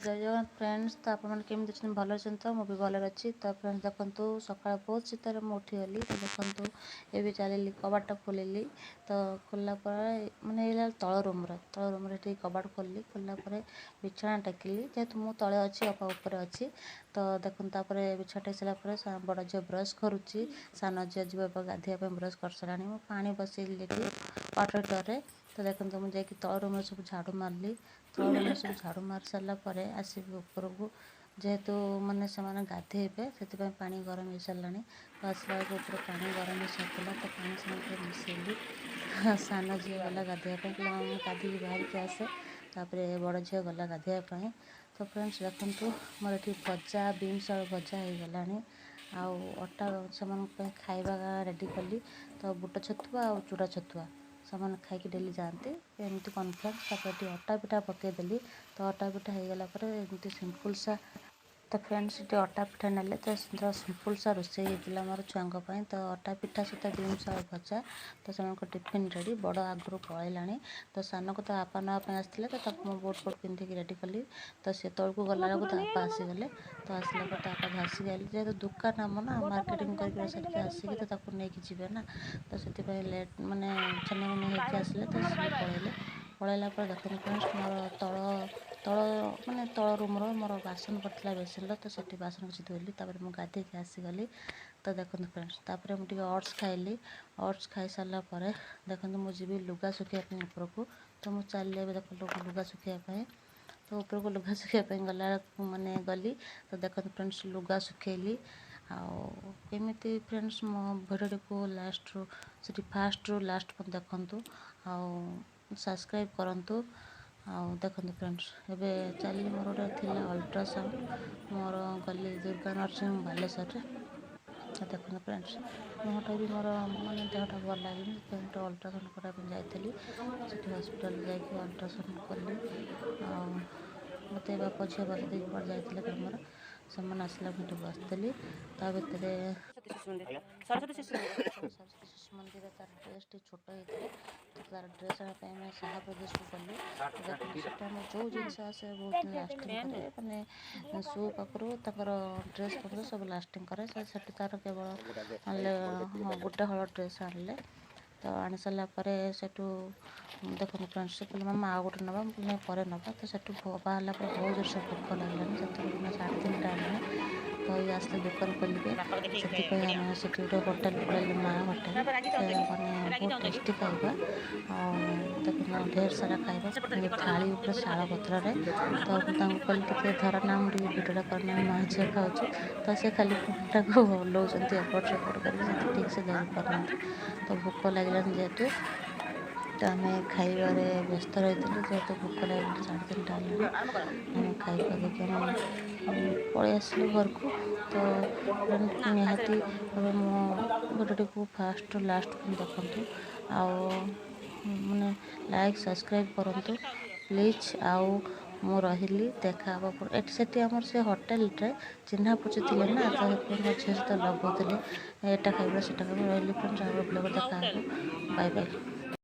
ଜୟ Jagannath friends. ତ ଆପଣମାନେ କେମିତି ଅଛନ୍ତି? ଭଲ ଅଛନ୍ତି ତ? ମୁଁ ବି ଭଲରେ ଅଛି। ତ ଫ୍ରେଣ୍ଡସ୍, ଦେଖନ୍ତୁ, ସକାଳେ ବହୁତ ଶୀତରେ ମୁଁ ଉଠିଗଲି। ତ ଦେଖନ୍ତୁ, ଏବେ ଚାଲିଲି, କବାଟଟା ଖୋଲିଲି। ତ ଖୋଲିଲା ପରେ ମାନେ ଏଇଟା ତଳ ରୁମ୍ରେ ଟିକେ କବାଟ ଖୋଲିଲି। ଖୋଲିଲା ପରେ ବିଛଣା ଟେକିଲି, ଯେହେତୁ ମୁଁ ତଳେ ଅଛି, ଅପା ଉପରେ ଅଛି। ତ ଦେଖନ୍ତୁ, ତାପରେ ବିଛଣା ଟେକି ସାରିଲା ପରେ ବଡ଼ ଝିଅ ବ୍ରସ୍ କରୁଛି, ସାନ ଝିଅ ଯିବ ଏବେ ଗାଧୋଇବା ପାଇଁ, ବ୍ରସ୍ କରିସାରିଲାଣି। ମୁଁ ପାଣି ବସେଇଲି ଏଠି ୱାଟର୍ ହିଟର୍ରେ। ତ ଦେଖନ୍ତୁ, ମୁଁ ଯାଇକି ତଳ ରୁମ୍ରେ ସବୁ ଝାଡ଼ୁ ମାରିଲି। ତଳ ରୁମ୍ରେ ସବୁ ଝାଡ଼ୁ ମାରି ସାରିଲା ପରେ ଆସିବି ଉପରକୁ, ଯେହେତୁ ମାନେ ସେମାନେ ଗାଧେଇବେ, ସେଥିପାଇଁ ପାଣି ଗରମ ହେଇସାରିଲାଣି। ତ ଆସିଲା ବେଳକୁ ଉପରେ ପାଣି ଗରମ ହେଇସାରିଥିଲା। ତ ପାଣି ସେମାନଙ୍କର ମିଶେଇଲି। ସାନ ଝିଅ ଗଲା ଗାଧୋଇବା ପାଇଁ, କହିଲା, "ମୁଁ ଗାଧୋଇକି ବାହାରିକି ଆସେ।" ତାପରେ ବଡ଼ ଝିଅ ଗଲା ଗାଧୋଇବା ପାଇଁ। ତ ଫ୍ରେଣ୍ଡସ୍, ଦେଖନ୍ତୁ, ମୋର ଏଠି ଭଜା, ବିନ୍ସ ଆଳୁ ଭଜା ହେଇଗଲାଣି ଆଉ ଅଟା ସେମାନଙ୍କ ପାଇଁ ଖାଇବା ରେଡ଼ି କଲି। ତ ବୁଟ ଛତୁଆ ଆଉ ଚୁଡ଼ା ଛତୁଆ ସେମାନେ ଖାଇକି ଡେଲି ଯାଆନ୍ତି, ଏମିତି କର୍ଣ୍ଣଫ୍ଲେକ୍ସ। ତାପରେ ଏଠି ଅଟା ପିଠା ପକାଇଦେଲି। ତ ଅଟା ପିଠା ହେଇଗଲା ପରେ ଏମିତି ସିମ୍ପଲ୍ ସା। ତ ଫ୍ରେଣ୍ଡସ୍, ସେଠି ଅଟା ପିଠା ନେଲେ। ତ ସିମ୍ପଲ୍ ସା ରୋଷେଇ ହେଇଥିଲା ମୋର ଛୁଆଙ୍କ ପାଇଁ। ତ ଅଟା ପିଠା ସହିତ ବିନ୍ସ ଆଳୁ ଭଜା। ତ ସେମାନଙ୍କ ଟିଫିନ୍ ରେଡ଼ି। ବଡ଼ ଆଗରୁ ପଳେଇଲାଣି। ତ ସାନକୁ ତା ବାପା ନେବା ପାଇଁ ଆସିଥିଲେ। ତ ତାକୁ ମୁଁ ବୁଟ୍ ଫୁଟ୍ ପିନ୍ଧିକି ରେଡ଼ି କଲି। ତ ସେ ତଳକୁ ଗଲାବେଳକୁ ତା ବାପା ଆସିଗଲେ। ତ ଆସିଲା ପରେ ତା ବାପା ଘାସିକି ଆଇଲେ, ଯେହେତୁ ଦୋକାନ ଆମ ନା, ମାର୍କେଟିଂ କରିକି ସାରିକି ଆସିକି ତ ତାକୁ ନେଇକି ଯିବେ ନା। ତ ସେଥିପାଇଁ ଲେଟ୍ ମାନେ ଛାନିଆ ମାନିଆ ହେଇକି ଆସିଲେ। ତ ସିଏ ପଳେଇଲେ। ପଳେଇଲା ପରେ ଦେଖନ୍ତୁ ଫ୍ରେଣ୍ଡସ୍, ମୋର ତଳ ତଳ ମାନେ ତଳ ରୁମ୍ର ମୋର ବାସନ ପଡ଼ିଥିଲା ବେସିନ୍ର। ତ ସେଠି ବାସନ କିଛି ଧୋଇଲି। ତାପରେ ମୁଁ ଗାଧେଇକି ଆସିଗଲି। ତ ଦେଖନ୍ତୁ ଫ୍ରେଣ୍ଡସ୍, ତାପରେ ମୁଁ ଟିକେ ଓଟ୍ସ ଖାଇଲି। ଓଟ୍ସ ଖାଇସାରିଲା ପରେ ଦେଖନ୍ତୁ, ମୁଁ ଯିବି ଲୁଗା ଶୁଖିବା ପାଇଁ ଉପରକୁ। ତ ମୁଁ ଚାଲିଲି ଏବେ ଦେଖନ୍ତୁ ଲୁଗା ଶୁଖିବା ପାଇଁ। ତ ଉପରକୁ ଲୁଗା ଶୁଖିବା ପାଇଁ ଗଲାବେଳକୁ ମାନେ ଗଲି। ତ ଦେଖନ୍ତୁ ଫ୍ରେଣ୍ଡସ୍, ଲୁଗା ଶୁଖେଇଲି। ଆଉ ଏମିତି ଫ୍ରେଣ୍ଡସ୍, ମୋ ଭିଡ଼ିଓଟିକୁ ଲାଷ୍ଟରୁ ସେଠି ଫାଷ୍ଟରୁ ଲାଷ୍ଟ ପର୍ଯ୍ୟନ୍ତ ଦେଖନ୍ତୁ ଆଉ ସବସ୍କ୍ରାଇବ୍ କରନ୍ତୁ। ଆଉ ଦେଖନ୍ତୁ ଫ୍ରେଣ୍ଡସ୍, ଏବେ ଚାଲିଲି, ମୋର ଗୋଟେ ଥିଲା ଅଲ୍ଟ୍ରାସାଉଣ୍ଡ ମୋର, ଗଲି ଦୁର୍ଗା ନର୍ସିଂ ବାଲେଶ୍ୱରରେ। ତ ଦେଖନ୍ତୁ ଫ୍ରେଣ୍ଡସ୍, ମୁହଁଟା ବି ମୋର ମାନେ ଦେହଟା ଭଲ ଲାଗିଲାନି, ସେଥିପାଇଁ ଗୋଟେ ଅଲ୍ଟ୍ରାସାଉଣ୍ଡ କରିବା ପାଇଁ ଯାଇଥିଲି। ସେଠି ହସ୍ପିଟାଲ ଯାଇକି ଅଲ୍ଟ୍ରାସାଉଣ୍ଡ କଲି। ଆଉ ମୋତେ ବାପ ଝିଅ ବସେଇ ଦେଇକି କୁଆଡ଼େ ଯାଇଥିଲେ କାମରେ, ସେମାନେ ଆସିଲା ମୁଁ ଏଠି ବସିଥିଲି। ତା ଭିତରେ ସରସ୍ୱତୀ ଶିଶୁ ମନ୍ଦିର, ସରସ୍ୱତୀ ଶିଶୁ ମନ୍ଦିର। ସରସ୍ୱତୀ ଶିଶୁ ମନ୍ଦିର ତାର ଡ୍ରେସ୍ ଟିକେ ଛୋଟ ହେଇଥିଲା। ତ ତାର ଡ୍ରେସ୍ ଆଣିବା ପାଇଁ ଆମେ ସାହା ବ୍ରଦର୍ସକୁ ଗଲୁ। ତ ଦେଖନ୍ତୁ, ସେଠି ଆମର ଯେଉଁ ଜିନିଷ ଆସେ ବହୁତ ଲାଷ୍ଟିଂ କରେ, ମାନେ ସୁ ପାଖରୁ ତାଙ୍କର ଡ୍ରେସ୍ ପତ୍ର ସବୁ ଲାଷ୍ଟିଂ କରେ। ସେଠି ତାର କେବଳ ଆଣିଲେ, ହଁ, ଗୋଟେ ହଳ ଡ୍ରେସ୍ ଆଣିଲେ। ତ ଆଣି ସାରିଲା ପରେ ସେଠୁ ଦେଖନ୍ତୁ ଫ୍ରେଣ୍ଡସ୍, ସେ କହିଲେ, "ମାମା, ଆଉ ଗୋଟେ ନେବା।" ମୁଁ କହିଲି, "ନାଇଁ, ପରେ ନେବା।" ତ ସେଠୁ ବାହାରିଲା ପରେ ବହୁତ ଜୋରସେ ଭୋକ ଲାଗିଲାଣି। ସେତେବେଳକୁ 3:30 ହେଲାଣି। ତ ଇଏ ଆସିଲେ ଦୋକାନ ଖୋଲିବେ, ସେଥିପାଇଁ ଆମେ ସେଠି ଗୋଟେ ହୋଟେଲ ପଳେଇଲୁ, ମା ହୋଟେଲ। ସେ ମାନେ ବହୁତ ଟେଷ୍ଟି ଖାଇବା। ଆଉ ଦେଖନ୍ତୁ, ଢେର ସାରା ଖାଇବା ଥାଳି ଉପରେ ଶାଳ ପତ୍ରରେ। ତ ମୁଁ ତାଙ୍କୁ କହିଲି, "ଟିକେ ଧର ନା, ମୁଁ ଟିକେ ଭିଡ଼ିଓଟା କରନା, ମା ଝିଅ ଖାଉଛୁ।" ତ ସେ ଖାଲି ଫୋନ୍ଟାକୁ ହଲଉଛନ୍ତି ଏପଟ ସେପଟ କରିକି, ସେତେ ଠିକ୍ ସେ ଧରିପାରୁନାହାନ୍ତି। ତ ଭୋକ ଲାଗିଲାଣି ଯେହେତୁ, ତ ଆମେ ଖାଇବାରେ ବ୍ୟସ୍ତ ରହିଥିଲୁ। ଯେହେତୁ ଭୋକ ଲାଗିଲାଣି, 3:30 ହେଲାଣି, ଆମେ ଖାଇ ଦେଇକି ଆମେ ପଳେଇ ଆସିଲୁ ଘରକୁ। ତ ନିହାତି ଭାବେ ମୋ ଭିଡ଼ିଓଟିକୁ ଫାଷ୍ଟରୁ ଲାଷ୍ଟ ଦେଖନ୍ତୁ ଆଉ ମାନେ ଲାଇକ୍, ସବସ୍କ୍ରାଇବ୍ କରନ୍ତୁ ପ୍ଲିଜ୍। ଆଉ ମୁଁ ରହିଲି, ଦେଖା ହେବ। ଏଠି ସେଠି ଆମର ସେ ହୋଟେଲରେ ଚିହ୍ନା ପରିଚୟ ଥିଲେ ନା, ତ ସେଥିପାଇଁ ମୋ ଝିଅ ସହିତ ଲଗାଉଥିଲେ, ଏଇଟା ଖାଇବା, ସେଇଟା ଖାଇବା। ରହିଲି ଫ୍ରେଣ୍ଡସ୍, ଆଉ ବ୍ଲଗ୍ ଦେଖା ହେବ। Bye bye.